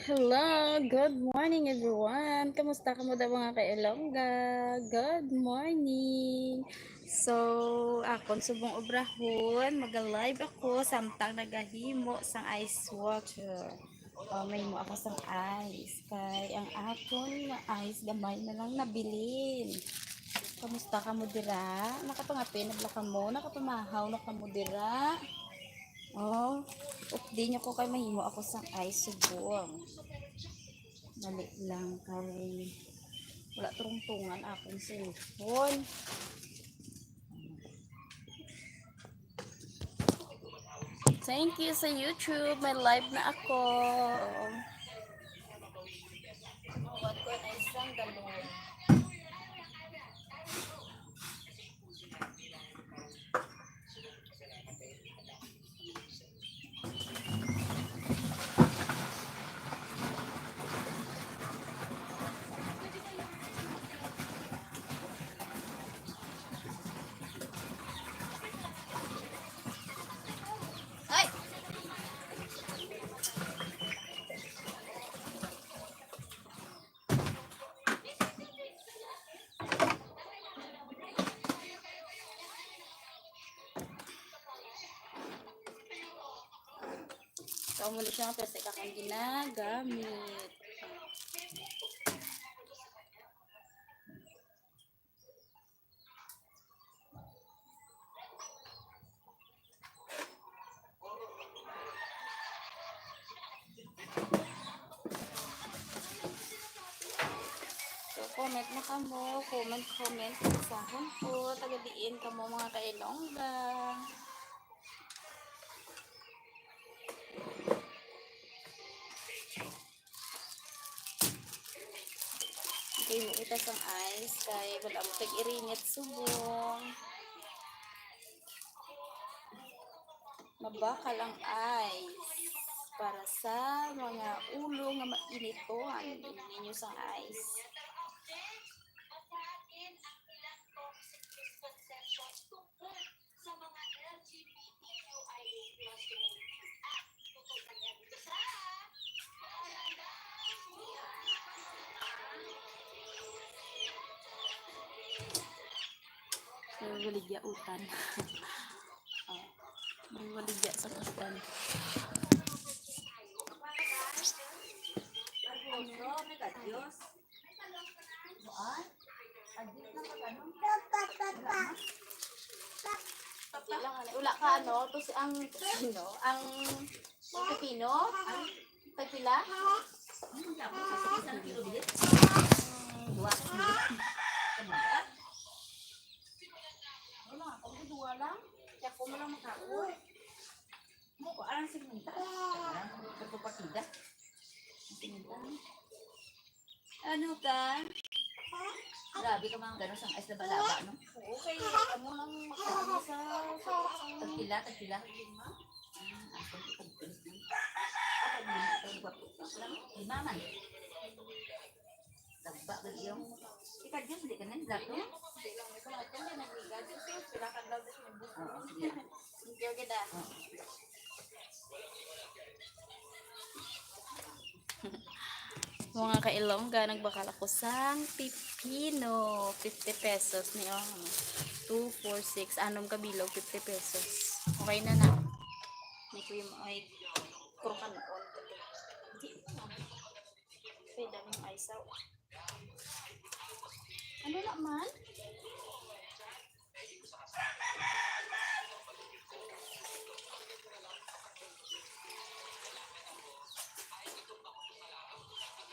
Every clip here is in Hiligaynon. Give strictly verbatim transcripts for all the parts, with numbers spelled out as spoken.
Hello, good morning everyone. Kamusta kamo da mga ka-Ilongga? Good morning. So, akon subong obrahon, maga-live ako samtang nagahimo sang ice water. O, mahimo ako sang ice. Kay ang akon nga ice gamay na lang nabilin. Kamusta kamo dira? Nakapangape na bala kamo? Nakapamahaw na kamo dira? O, updi niyo ko kay mahimo ako sang ice subong. Dali lang kay wala turungtungan akong cellphone. Thank you sa YouTube. May live na ako. Kuha ko na isang galon. Ay! So, muli siya, plastic akong ginagamit. So, comment na kamo. Comment, comment. Basahon ko. Taga diin kamo, mga ka-Ilongga? Okay, mo kita sang ice kay wala mo tag-irinit subong. Mabakal ang ice para sa mga ulo nga mainiton. Inom ninyo sang ice. May baligya utan. Oh, may baligya sa utan. Wala ka, ano, to si, ang pipino, ang pipino, ang tagpila? Ang duwa. Wala, ang duwa lang. Kaya ko mo lang makaon. Mo ko, alang siminta. Alang ko, partida. Siminta. Ano ka? Grabe ka mga ganun sang ice laba-laba, no? Oo, kay amo lang makakaon sa, sa, sa Tagpila, tagpila. Lima. Ah, ako, tagpila. Ako, lima, tagpila. Lima man. Lagba, gud iyo. Ikaw, Diyos, di ka na, dato? Hindi lang, ito nga, ito nga, nagligad. Ito, pila ka daw, Diyos, nagbukas. Oo, sige. Thank you, gid, ah. Mga ka-Ilongga, nagbakal ako sang pipino, fifty pesos ni, oh. Two, four, six, anom ka bilog, fifty pesos. Okay na na. May cream, ay, crocan on. Kay daming isaw. Ano na man?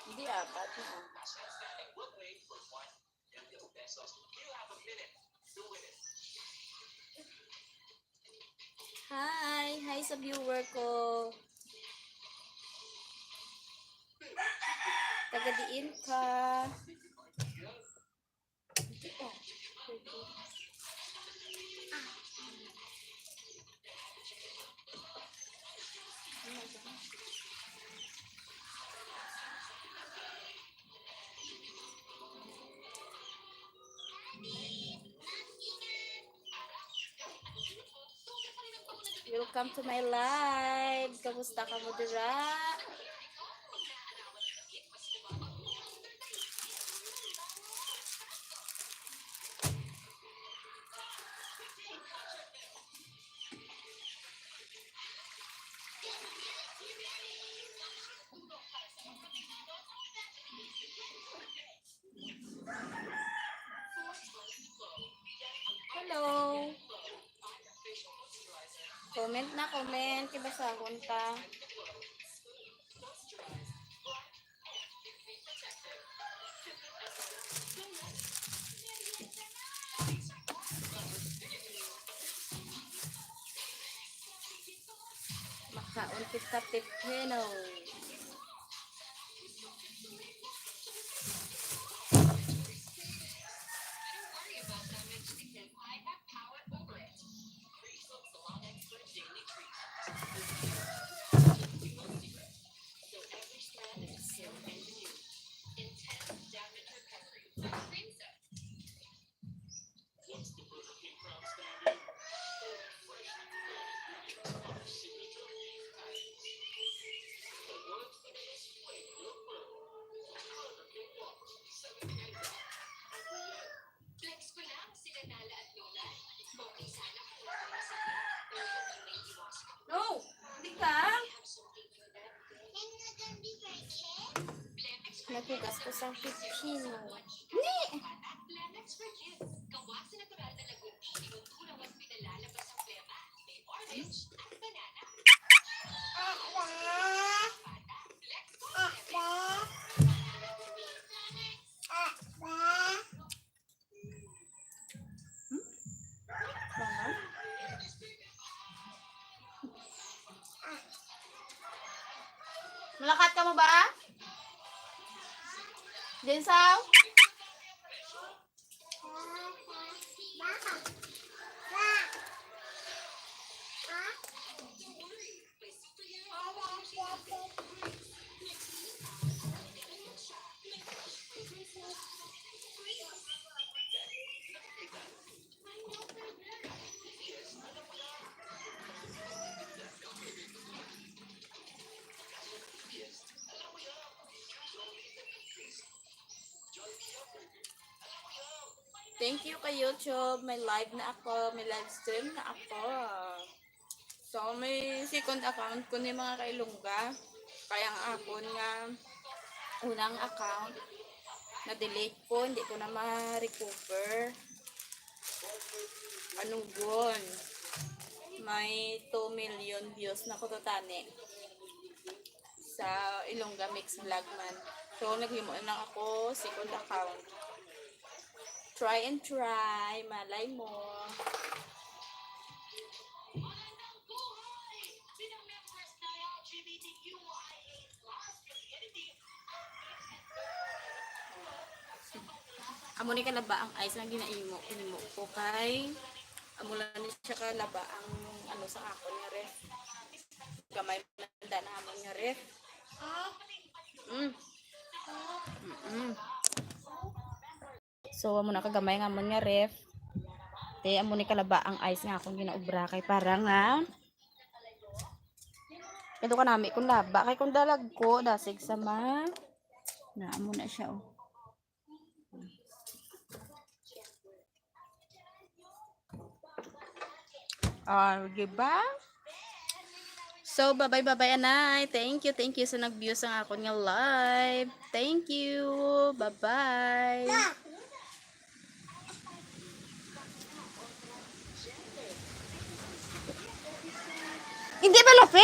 Hindi, apat na, ah. Hi! Hi sa viewer ko. Taga diin ka? Welcome to my live. Kamusta kamo dira? Comment na, comment. Kay basahon ta. Makaon kita pipino. No, hindi ka. Naghugas ko sang pipino. Ni! Malakat ka mo ba? Densaw? Thank you kay YouTube. May live na ako. May live stream na ako. So, may second account ko ni mga kailongga. Kaya ang akon nga unang account, na-delete po. Hindi ko na ma-recover. Anong gun? May two million views na ko to tani. Sa Ilongga Mix Vlog man. So, naghimo na lang ako second account. Try and try. Malay mo. Amo ni kalaba ang ice nga ginaimo, imo ko kay amo lang ni siya kalaba ang ano sa akon nga ref. Gamay man da na amon nga ref. Mm. Mm-mm. So, amo na kagamay nga amon nga ref. Te, amo ni kalaba ang ice nga akong ginaubra kay para nga ito kanami kung laba kay kung dalag ko dasig sa ma na amo na siya, oh. Ah, di ba? So, bye-bye, bye-bye, anay. Thank you, thank you sa nag-view sa akon nga live. Thank you. Bye-bye. Hindi malapit.